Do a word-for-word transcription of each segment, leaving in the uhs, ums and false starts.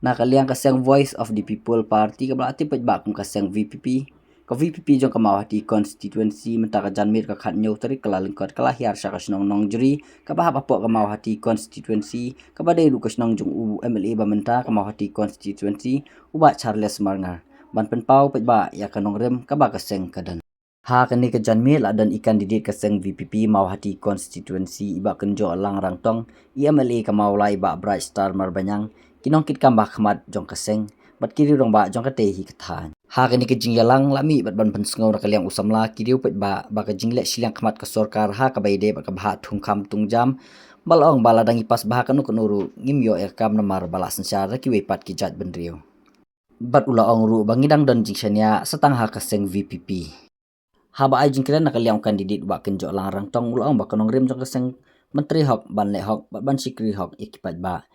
Na ka liang ka seng Voice of the People Party kaba la tip paidbah kum ka seng V P P. Ka V P P jong ka Mawhati constituency mynta ka janmiet ka khathynñiew tarik Kyllalyngkot ka la hiar sha ka shnong Nongjri kaba hap hapoh ka Mawhati constituency kaba dei ruh ka shnong jong u M L A ba mynta ka Mawhati constituency u Bah Charles Marngar ban pynpaw paidbah ïa ka nongrim kaba ka seng ka don. Ha kane ka janmiet la don i candidate ka seng V P P Mawhati constituency i Bah Kynjoh Lang Rangtong, i M L A ka Mawlai i Bah Bright Star Marbaniang, ki nongkitkam ba khmat jong ka seng bad ki riew rangbah jong katei hi ka thaiñ. Ha kane ka jingïalang la mih bad ban pynsngew na ka liang u samla ki riew paidbah ba ka jingleh shiliang khmat ka sorkar ha kaba ïadei bad ka bhah thungkham thungjam, ba la ong ba lada ngi pass bha kano kano ruh ngim ïoh ïa ka kam namar ba la synshar da kiwei pat ki jaitbynriew. Bad u la ong ruh ba ngi dang don jingshaniah sa tang ha ka seng V P P. Haba ai jingkren na ka liang u candidate u Bah Kynjoh Lang Rangtong u la ong ba ka nongrim jong ka seng ban trei hok, ban leh hok bad ban shakri hok ïa ki paidbah.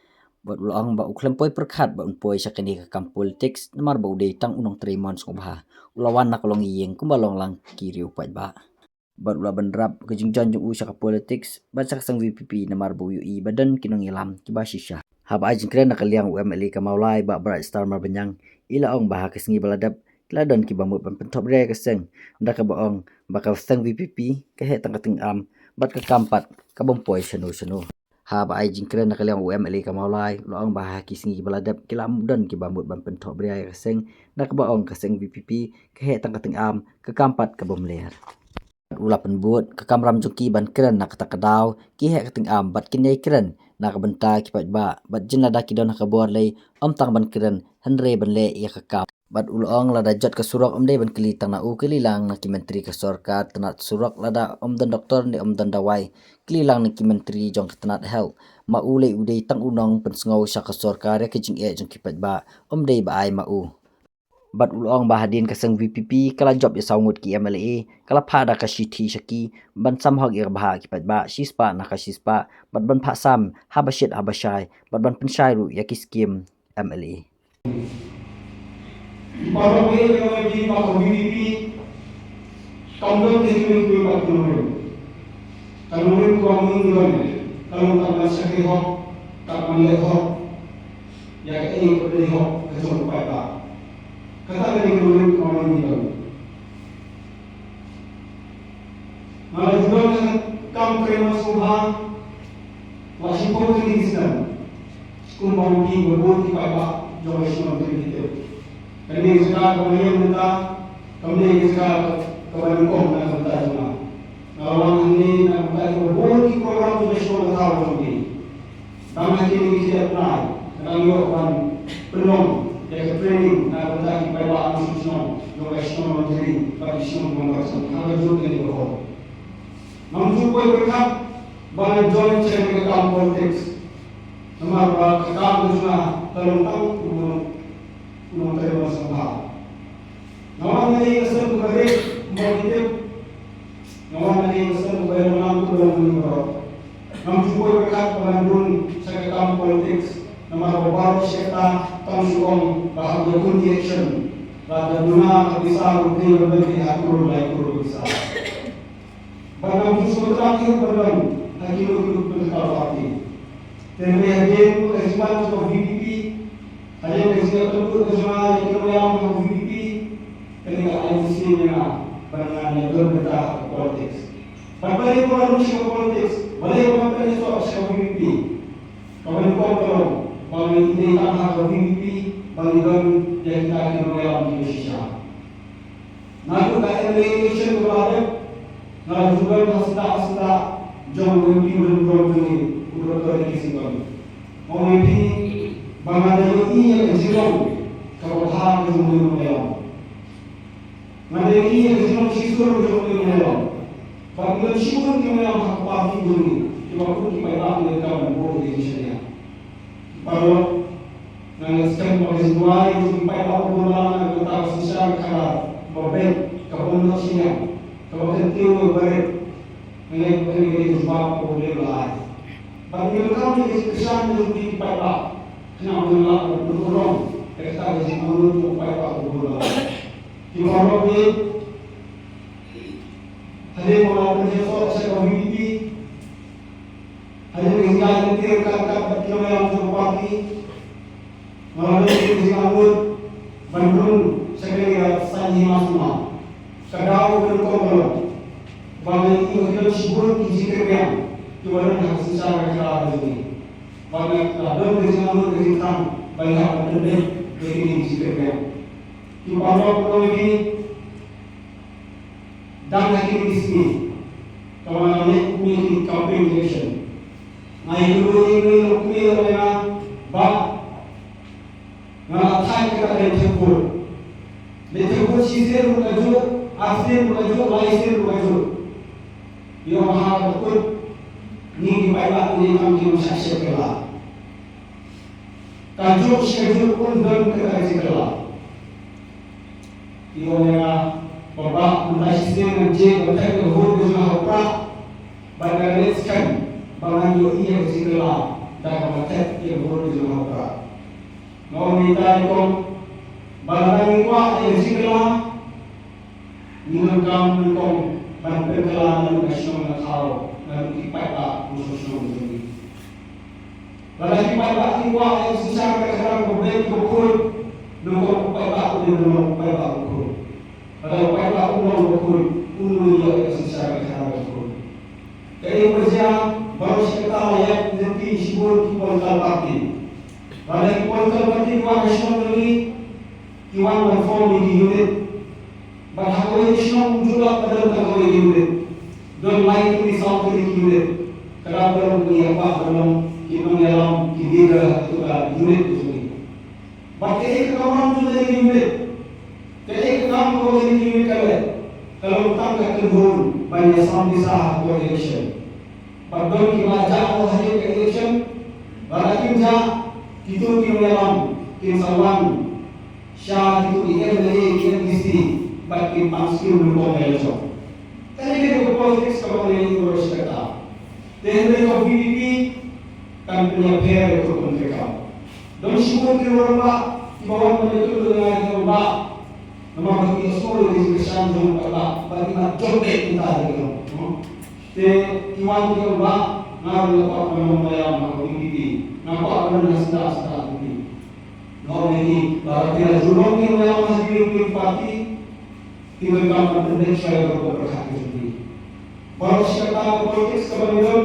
Bad u la ong ba u khlem poi pyrkhat ba un poi sha kane ka kam politics namar ba u dei tang u nongtrei mon sngewbha. U la wan na ka longïing kumba long lang ki riew paidbah. Bad u la bynrap ka jingjoin jong u sha ka politics bad sha ka seng V P P namar ba u ïohi ba don ki nongïalam kiba shisha. Haba ai jingkren na ka liang u M L A ka Mawlai Bah Bright Star Marbaniang i la ong ba ha ki sngi ba la dep ki la don kiba mut ban pynthop ria ïa ka seng, da kaba ong ba ka seng V P P ka heh tang ka tyngam bad ka kam pat ka bym poi shano shano. Haba ai jingkren na ka liang u M L A ka Mawlai u la ong ba ha ki sngi ba la dep ki la don kiba mut ban pynthop ria ïa ka seng, da kaba ong ka seng V P P ka heh tang ka tyngam, ka kam pat ka bym ler. U la pynbud ka kamram jong ki ban kren na kata ka daw ki heh ka tyngam bad kin ïai kren na ka bynta ki paidbah bad jin lada ki don ha ka bor lei ym tang ban kren hynrei ban leh ïa ka kam. Bad u la ong lada jot ka surok ym dei ban kylli tang na u, kylli lang na ki myntri ka sorkar tnat surok, lada ym don doktor ne ym don dawai kylli lang na ki myntri jong ka tnat health. Ma u lei u dei tang u nongpynsngew sha ka sorkar ïa ka jingeh jong ki paidbah, ym dei ba ai ma u. Bad u la ong ba hadien ka seng V P P ka la jop ïa saw ngut ki M L A, ka la phah da ka shithi sha ki ban sam hok ïa ka bhah ki paidbah shispah na ka shispah bad ban phah sam haba shit haba shai bad ban pynshai ruh ïa ki skim M L A. Ki paralok, ïa ka V P P, kam don ka jingmut ka jingpyrkhat ka nongrim. Ka nongrim kaba ngi don ka long kaba shakri hok, kaba leh hok ïa kaei kaba dei hok ka jong u paidbah. Kata ka dei ka nongrim kaba ngi don. Nga la ju don ha ka kam trei mon sngewbha la shiphew tylli ki snem. Kum ba ngi bun ki paidbah jong ka shnong Trinity. Kane ka jaka kaba ngi ïeng mynta kam dei ka jaka kaba nyngkong na ka bynta jong nga. Nga la wan hangne na ka bynta kiba bun ki program jong ka shnong ka thaw jong ngi. Tang ha kine ki jingïaid bnai nga dang ïoh ban pynlong ïa ka training na ka bynta ki paidbah nongshong shnong jong ka shnong Nongjri bad ki shnong jong ka shnong ha ka jong kane ka hall. Ngam ju poi pyrkhat ba ngan join sha ka kam politics. Namar ba ka kam ka jong nga ka long tang u nong, u nongtrei mon sngewbha. Nga wan na ka seng kaba rit kumba ngi tip. Nga wan na ka seng kaba rit, nga wan na ka seng kaba rit. Ngam ju poi pyrkhat ba ngan rung sha ka kam politics namar ba baroh shi katta tang shu ong ba ha ka election lada duna ka pisa ruh dei ban don ha klur lai klur ka pisa. Ba ngam ju sngewthuh ïa ka ban don ha kino kino ki political party. Te hynrei hadien ka jingwan jong ka V P P, hadien ka jingïathuh ka jong nga ïa ki nongïalam jong ka V P P, kane ka ai shisien ïa nga ba ngan ïa don mynta ha ka politics. Bad balei ba ngan rung sha ka politics, balei ba ngan pynïasoh sha ka V P P. Kaba nyngkong ka long ba ngi dei tang ha ka V P P ba ngi don ïa kita ki nongïalam kiba shisha. Naduh ka M L A election kaba la dep, nga la ju don ha sdang ha sdang jong u M P u rynrong jong ngi, u Doctor A K Syngkon. Nga ong ïa phi ba nga la ïohi ïa ka jinglong kaba bha ka jong u nongïalam. Nga la ïohi ïa ka jinglong shisha jong u nongïalam. Bad ngi don shibun ki nongïalam ha ka party jong ngi kiba bun ki paidbah ki donkam ban bud ïa ka jingshaniah. Paralok, nga ngeit skhem ba ka jingduwai jong ki paidbah ba bun la na ka bynta ka synshar khadar ba beit, kaba ym noh shiliang, kaba kyntiew ïa u barit. Nga ngeit ba kane ka dei ka jubab kaba U Blei u la ai. Bad ngi donkam ïa ka jingkyrshan jong ki paidbah khnang ba ngin lah ban pynurlong ïa kata ka jingangnud jong u paidbah ba bun la. Ki paralok, hadien ba nga la pynïasoh sha ka V P P, hadien ka jingïaid lynti ryngkat ryngkat bad ki nongïalam jong ka party, nga la Don ki jingkyrpang kiba don ha ka synshar ka khadar ka jong ngi. Bad nga, ah, don ka jingangnud ka jingthrang ba ngi hap ban pyndep ïa kine ki jingkyrpang. Ki paralok, kawei ki dang ha kine ki sngi kaba nga leit kum ïa ki campaign election, nga ïakynduh ïa ki, ïa ki, ïa nga ba nga la thait kata ka leit thep vote. Leit thep vote shisien ruh kajuh, arsien ruh kajuh, laisien ruh kajuh. Ïoh, ha ka kut ngi ki paidbah ngi kam ki nongshah shet kylla. Kajuh shi kajuh un don kata ka jingkylla. Ïoh, ïa nga ba, ba mynta shisien ngan jied ban thep ïa ka vote ka jong nga ha u Prah. Bad nga leit skhem ba ngan ïohi ïa ka jingkylla da kaba thep ïa ka vote ka jong nga ha u Prah. Nga ong ïa ita i kong ba lada ngi kwah ïa ka jingkylla, ngi donkam nyngkong ban pynkylla na ka shnong ka thaw, na ki paidbah ki shnong jong ngi. Lada ki paidbah ki kwah ïa ka synshar ka khadar kaba beit kaba khuid, nyngkong u paidbah u dei ban long u paidbah uba khuid. Lada u paidbah um long uba khuid, un ym ïoh ïa ka synshar ka khadar kaba khuid. Kaei kaba jia, baroh shi katta la ïaid lynti shibun ki political party. Lada ki political party ki wan ha shnong jong ngi, ki wan ban form ïa ki unit. Bad ha kawei ka shnong ym ju lah ba don tang kawei ka unit. Don lai tylli saw tylli ki unit. Ka daw ba ngi kwah ban long ki nongïalam, ki leader ha katu ka unit ka jong ngi. Bad kaei ka kamram jong kane ka unit? Kaei ka kam kaba kane ka unit ka leh? Ka long tang ka kynhun ban ïasam pisa ha ka election. Bad don kiba jah ha ka election, lada kim jah, kito ki nongïalam kin sa wan sha kito ki M L A, ki M D C, bad kin pan skim nyngkong ha election. Kane ka dei ka politics kaba ngi ïohi baroh shi katta. Te hynrei ka V P P kan pynïapher ïa ka rukom treikam. Don shibun ki rangbah kiba wan ban ïathuh ïa nga, ki rangbah, namar ba ki ïohsngew ïa ka jingkyrshan jong u paidbah, ba ki mat jop beit mynta ïa ki, no? Te ki wan ki ong ba nga ruh nga kwah ban long nongïalam ha ka V P P, nga kwah ban long ha syndah syndah V P P. Nga ong ïa ki, lada phi la ju long ki nongïalam ha ka V P P party, phi donkam ban pyndep shuwa ïa ka rukom pyrkhat ka jong phi. Baroh shi katta ka politics kaba ngi don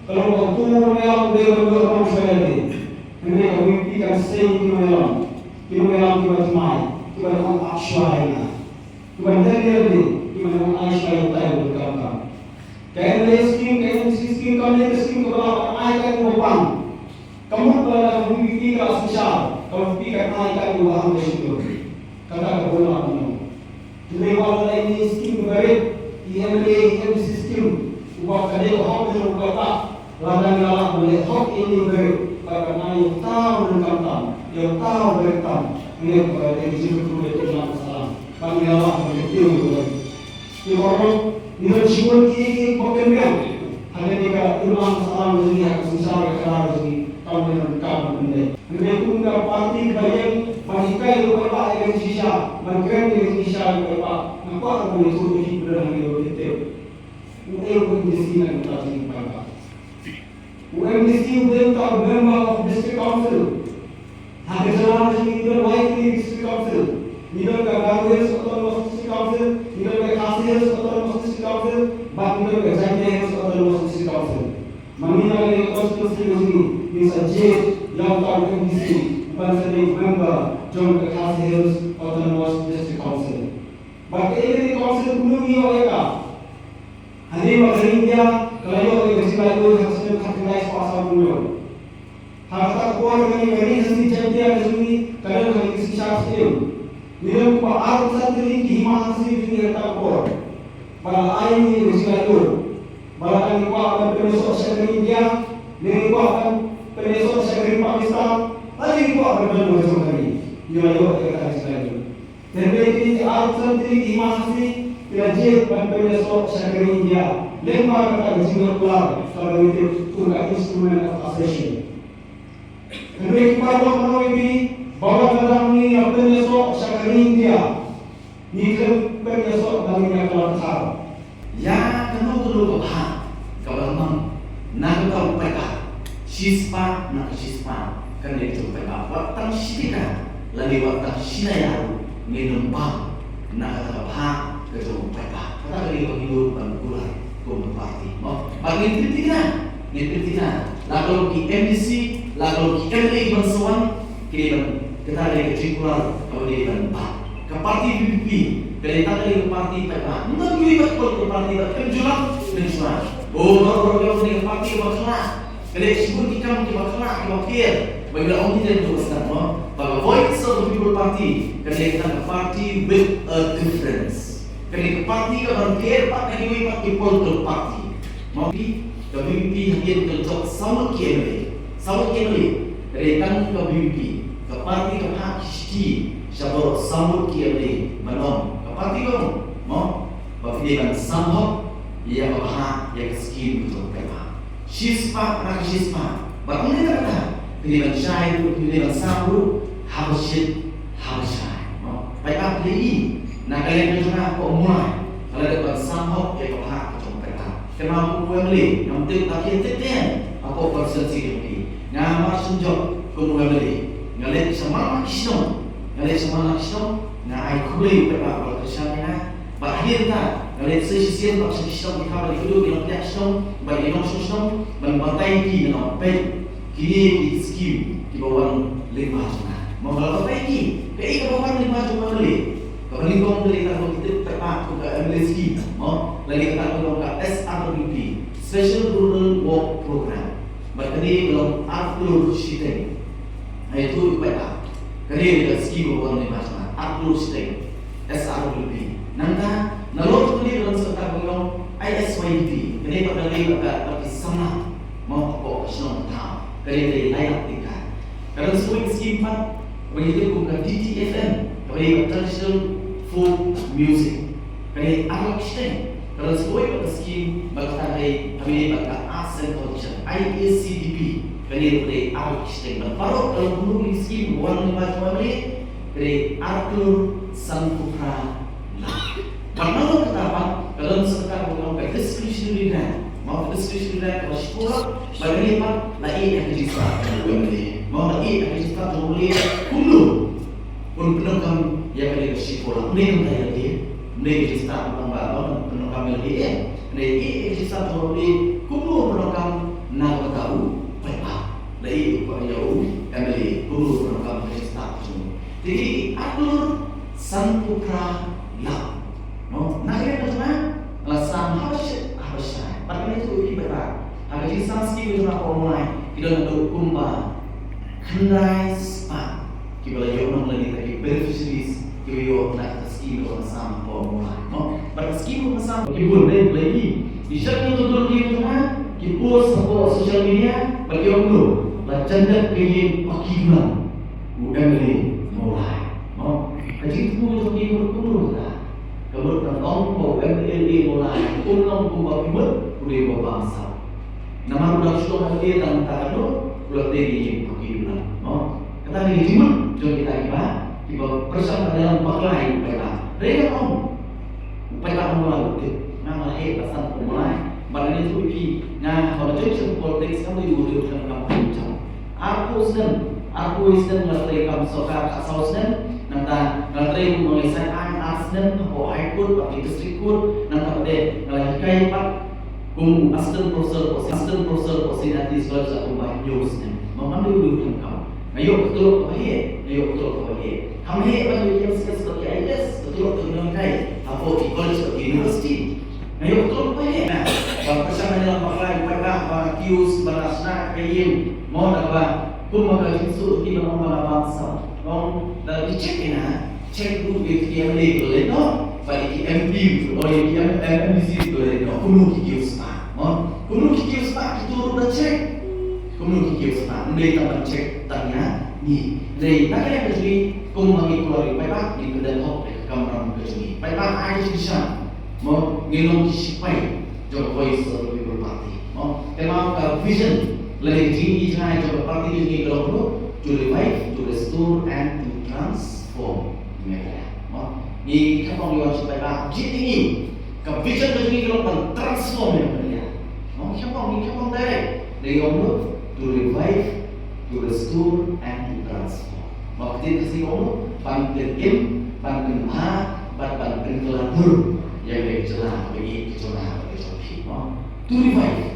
ka long ba uto u nongïalam u dei ban ïoh rong shuwa ïa lade. Hynrei ka V P P kan sei ïa ki nongïalam, ki nongïalam kiba thymmai, kiba dang ap shuwa ïa nga, kiba dang ïa lade, kiba dang ai shuwa ïa utai uba donkam. Ka M L A scheme, ka M D C scheme, kam dei ka scheme kaba lah ban ai kat ïa uba pang. Ka mut ba lada ka V P P ka la synshar, ka V P P kan ai kat ïa uba hap ban shim dur. Kata ka bun lah ban long. Hynrei wat la dei ine i skim kiba rit, i M L A, i M D C skim, uba ka dei ka hok ka jong u paidbah, lada ngi la lah ban leh hok ïa ine i ba rit, bad ban ai ïa uta u nongkam tam, ïa uta u ba rit tam, ngi leh ba dei ka jingkyrkhu ïa ka imlang ka sahlang, bad ngi la lah ban kyntiew ïa u ba rit. Ki paralok, ngi don shibun kiei kiei kiba kynriang ha kane ka imlang ka sahlang jong ngi, ha ka synshar ka khadar jong ngi, kam dei ban, kam dei ban pyndep. Hynrei kum ka party ba ïeng ban hikai ïa u paidbah ïa ka jingshisha, ban kren ïa ka jingshisha ïa u paidbah, nga kwah ban ïathuh ïa phi ba don hangne ba phin tip. Uei u M D C na ka bynta jong u paidbah? U M D C u dei uta u Member of District Council. Ha ka jylla ka jong ngi ngi don lai tylli ki District Council. Ngi don ka Garo Hills Autonomous District Council, ngi don ka Khasi Hills Autonomous District Council, bad ngi don ka Jaintia Hills Autonomous District Council. Ma ngi na kane ka constituency ka jong ngi, ngin sa jied ïa uta u M D C uban sa dei member jong ka Khasi Hills Autonomous District Council. Bad kaei kane ka council kumno ngi ïoh ïa ka? Hangne ba ka ri India ka la ïoh ïa ka jinglaitluid ha ka snem khatkhyndai spah sawphew hynñiew. Ha kata ka por kane ka ri Khasi Jaintia ka jong ngi ka don ha ka jingsynshar syiem. Ngi don kumba arphew san tylli ki hima Khasi ka jong ngi ha kata ka por. Ba la ai ïa ka jinglaitluid ba lada ngi kwah ban pynïasoh sha ka ri India, ne ngi kwah ban pynïasoh sha ka ri Pakistan, lane ngi kwah ban don ha ka jong ka ri, ngi la ïoh ïa kata ka jinglaitluid. Hynrei kine ki arphew san tylli ki hima Khasi ki la jied ban pynïasoh sha ka ri India lyngba kata ka jingïakhun kaba ngi tip kum ka Instrument of Accession. Hynrei ki paralok, nga ong ïa phi ba wat la dang ngi la pynïasoh sha ka ri India, ngi khlem pynïasoh ba ngin ïa kylla thaw. Ïa kano kano ka bhah kaba la mang na ka bynta u paidbah, shispah na ka shispah kan dei ka jong u paidbah. Wat tang shi tyngka lane wat tang shi tyngka ruh ngin ym bam na kata ka bhah ka jong u paidbah. Kata ka dei kaba ngi nud ban kular kum ka party, mo. Ngin pynthikna, ngin pynthikna. La ka long ki M D C, la ka long ki M L A ban sa wan, ki dei ban, kata ka dei ka jingkular kaba dei ban bat. Ka party V P P, ka dei tang ka dei ka party paidbah. Ym don kiwei pat ki political party ba kem ju lang, kem ju lang. Oh, baroh baroh ka dei ka party kaba khlaiñ. Ka dei shibun ki kam kiba khlaiñ kiba pher. Ba ngi la ong ki dei ban sa wan, ba ka Voice of the People Party ka dei tang ka party with a difference. Ka dei ka party kaba pher pat na kiwei pat ki political party. Mo, ka V P P hadien ka la jop saw ngut ki M L A. Saw ngut ki M L A. Ka dei tang ka V P P, ka party kaba hap ki shithi sha baroh saw ngut ki M L A. Ban ong ka party ka ong, mo, ba phi dei ban sam hok ïa kaba hap ïa ka skim ka jong ka paidbah. Shispah na ka shispah. Bad ym dei tang kata, phi dei ban shai ruh, phi dei ban sam ruh, haba shit, haba shai. Mo, paidbah phi dei i na ka liang ka jong nga ko Mawlai, ka la dep ban sam hok ïa kaba hap ka jong ka paidbah. Kynmaw kum u M L A, ngam tip ba phi tip te hapoh constituency jong phi. Nga Marsynjok kum u M L A, nga leit sha man la ki shnong, nga leit sha man la ki shnong, nga ai khublei u paidbah ba la kyrshan ïa nga. Bad hadien kata nga leit sa shisien bad sha ki shnong ki thaw, bad ki khynnah ki nongpynïaid shnong bad ki nongshong shnong, ban batai ïa ki, ngan ong peit, kine ki skim kiba wan lyngba jong nga. Mo, nga la batai ïa ki kaei kaba wan lyngba jong nga, M L A. Kaba nyngkong ka dei kata kaba ngi tip paidbah kum ka M L A skim, mo, lane kata kaba long ka S R W P, Special Rural Work Program. Bad kane ka long ar klur shiteng. Ai tu paidbah. Kane ka skim kaba wan lyngba jong nga, ar klur shiteng. S R W P. Nangta nalor kane ka long sa kata kaba long I S Y D P. Kane pat ka dei ka, ka, ka ki samla, mo, hapoh ka shnong ka thaw. Kane ka dei lai lak tyngka. Ka dang sa kawei ka skim pat ba ngi tip kum ka T T F M, kaba dei ka traditional folk music. Ka dei ar lak shiteng. Ka dang sa kawei pat ka skim ba kata ka dei, kaba dei pat ka arts and culture, I A C D P. Ka dei, ka dei ar lak shiteng. Bad baroh ka long kumno ki skim ba wan lyngba jong nga, ka dei ar klur sanphew phra lak. Bad nalor kata pat ka don sa kata kaba long ka discretionary grant. Mo, ka discretionary grant kaba shiphew lak. Bad kane pat la ïeh ha ka jingstad jong u M L A. Mo, la ïeh ha ka jingstad jong u M L A kumno un pyndonkam ïa kane ka shiphew lak. Ym dei namar ïa lade, ym dei ka jingstad namar ba un pyndonkam ïa lade, eh. Ym dei, ïeh ha ka jingstad jong u M L A kumno un pyndonkam na ka bynta u paidbah. La ïeh ïa u M L A kumno un pyndonkam ha ka jingstad jong u. Te ki ar klur sanphew phra lak. Mo, na ka liang ka jong nga, nga la sam haba shit haba shai. Bad kane to ki paidbah, ha ka jingsam skim ka jong nga ko Mawlai, ki don haduh kumba khyndai spah kiba la ïoh nong lane kita ki beneficiaries kiba ïoh na ka skim kaba nga sam ko Mawlai, mo. Bad ka skim kaba nga sam ki bun dei, Blei, ki shait ki dur dur ki jong nga, ki post hapoh social media, bad ki ong kumno, la jan dep ka ïing paki dulan u M L A Mawlai. Mo, ka jingthmu jong ki kumno kumno kata. Ka mut ban ong ba u M L A Mawlai um long kumba phi mut, u dei uba bamsap. Namar u dang shu long M L A tang mynta ka dei, u la tei ïa ki paki dulan. Mo, kata ka dei ka jingmut jong kita kiba, kiba pyrshang ban ïalam bakla ïa u paidbah. Hynrei nga ong, u paidbah Mawlai u tip, nga la heh la san kum u Mawlai. Bad nga ïathuh ïa phi, nga haba nga join sha politics, kam dei u dei u khlem kam kam jam. Arphew snem, arphew snem nga la trei kam sorkar, khatsaw snem, nangta nga la trei kum u nongïasaid aiñ ar snem hapoh High Court bad ki District Court, nangta pat de nga la hikai pat kum u assistant professor, assistant professor hapoh Saint Anthony's College la kumba hynñiew snem. Mo, kam dei u dei u khlem kam. Nga ïoh ka tulop kaba heh, nga ïoh ka tulop kaba heh. Kam heh ban ïoh ïa ka skills bad ka I A S, ka tulop ka nonghikai hapoh ki college bad ki university. Nga ïoh ka tulop kaba heh. Nga, ban pyrshang ban ïalam bakla ïa u paidbah, ban accuse, ban shna ka ïing. Mo, da kaba kum ma ka jingsuk ki ban ong ba nga bamsap. Ong da ki check ïa nga, check ruh ïa ki M L A ki la leit noh, bad ïa ki M P ruh, ïa ki M-, M-, M D C ruh ki la leit noh. Kumno ki kiew spah? Mo, kumno ki kiew spah? Kito ruh da check. Kumno ki kiew spah? Ym dei tang ban check tang ïa ngi. Hynrei na ka liang ka jong ngi, kum ma ngi kular ïa u paidbah, ngi pyndep hok ïa ka kamram ka jong ngi. Paidbah, ai ka jingkyrshan. Mo, ngin long ki shipai jong ka Voice of the People Party. Mo, te ma ka vision lane ka jingïaid jong ka party ka jong ngi ka long ruh to revive, to restore and to transform Meghalaya. Mo, ngi khein ong ngi wan shipai ba jied ïa ngi. Ka vision ka jong ngi ka long ban transform ïa Meghalaya. Mo, khein ong ngi, khein ong direct. Ngi ong ruh to revive, to restore and to transform. Mo, ka ktien Khasi ka ong ruh ban pynim, ban pynbha bad ban pynkylla dur ïa ka jylla, ka jylla ka jong phi. Mo, to revive.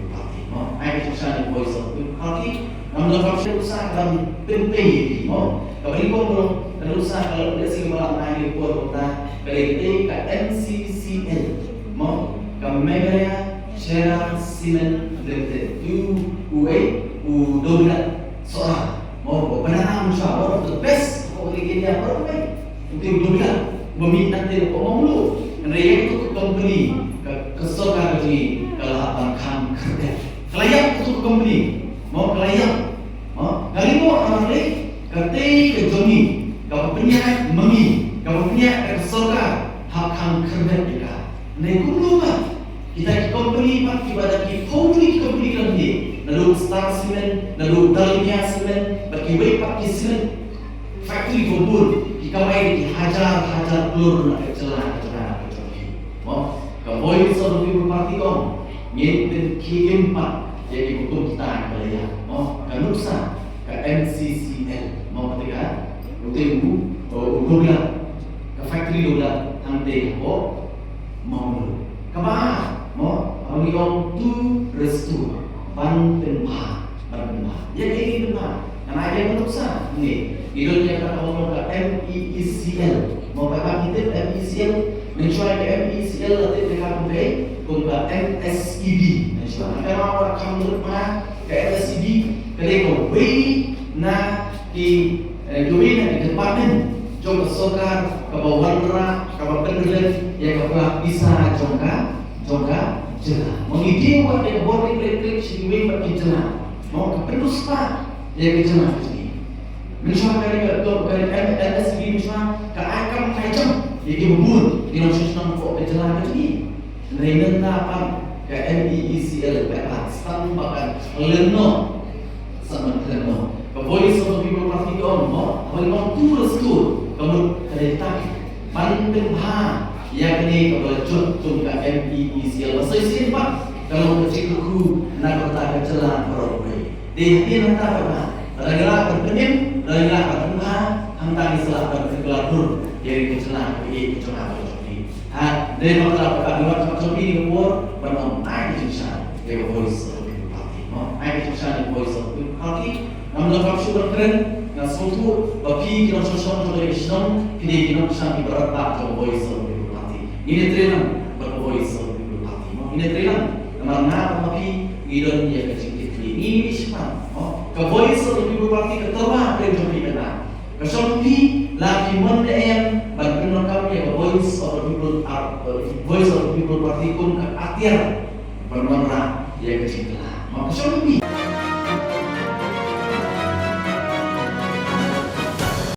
People Party. Mo, ai ka jingkyrshan ïa ka Voice of the People Party. Namar ka nuksa kam pynpei ïa ki, mo. Kaba nyngkong ruh ka nuksa ka la leh shisha ba la ai ïa ka por kumta ka dei ka M C C L, mo, ka Meghalaya Chere Cement Limited. U, u, eh, u Douglas Sohra, mo, u Banana Mucha, one of the best, mo, in India, bro, mo. Uto u Douglas, ba mih nangta na Mawmluh. Hynrei ïa katu ka company, ka, ka sorkar ka jong ngi ka la hap ban khang khyrdep. Ka la ïap katu ka company, mo, ka la ïap. Mo, ka la ïap, ka la ïap, katei ka jong ngi, kaba pynïaid ma ngi, kaba pynïaid da ka sorkar, hap khang khyrdep ïa ka. Hynrei kumno pat kita ki company pat kiba da ki phew tylli ki company ki la mih, naduh Star Cement, naduh Dalmia Cement, bad kiwei pat ki cement factory ba bun, ki kamai da ki hajar hajar klur na ka jylla, ka jylla, ka jylla. Mo, ka Voice of the People Party ka ong, ngin pynkhie im pat ïa kiba kum kita kiba la ïap. Mo, ka nuksa ka M C C L, mo, kata ka, uto u, u Douglas, ka factory Douglas, hangtei hapoh Mawmluh. Kaba ar, mo, kaba ngi ong to restore, ban pynbha, ban pynbha. Ïa kaei ban pynbha? Ngan ai ïa ka nuksa, ngi, ngi don ïa kata kaba ong ka M E E C L. Mo, kaba ngi tip M E E C L, mynshuwa ka M E E C L la tip ïa ka kum kaei, kum ka M S E B. Mynshuwa, kaba ngi kham lut ma ka M S E B, ka dei kawei na ki, eh, kawei na ki department jong ka sorkar kaba wanrah, kaba pynrem ïa ka pla pisa jong ka, jong ka jylla. Mo, ngi dei wat ïa ka bor ri klik klik sha kiwei pat ki jylla. Mo, ka pynriewspah ïa ka jylla ka jong ngi. Mynshwa ka, ka, ka, ka M S B mynshwa ka ai kam ka ai jam ïa ki ba bun ki nongshong shnong hapoh ka jylla ka jong ngi. Hynrei mynta pat ka M E E C L ka ai tang ba kan lehnoh. Sa man lehnoh. Ka Voice of the People Party ka ong mo, haba ngi ong tu restu ka mut ka dei tang ban pynbha ïa kane kaba la jot kum ka M E E C L. Ba sa shisien pat ka long ka jingkyrkhu na ka bynta ka jylla baroh kawei. Te hadien nangta pat, lada ngi lah ban pynim, lada ngi lah ban pynbha, hangta ngi sa lah ban pynkylla dur ïa ka jylla kaba ïeit ka jong nga bad jong phi. Ha, dei namar kata ka ngi wan sha phi ha kane ka por ban ong ai ka jingshai ïa ka Voice of the People Party. Mo, ai ka jingshai ïa ka Voice of the People Party. Ngam lah ban shu ban kren, nga sngewthuh ba phi ki nongshong shnong jong kane ka shnong, phi dei ki nongshong kiba radbah jong ka Voice of the People Party. Ngin ïatrei lang bad ka Voice of the People Party. Mo, ngin ïatrei lang. Namar nga bad phi ngi don ïa ka jingkitkhlieh. Ngi mih shaphang. Mo, ka Voice of the People Party ka tyrwa kren jong phi mynta. Ka shong phi, la phi mon ne em ban pyndonkam ïa ka Voice of the People, uh, Voice of the People Party kum ka atiar ban wanrah ïa ka jingkylla. Mo, ka shong phi,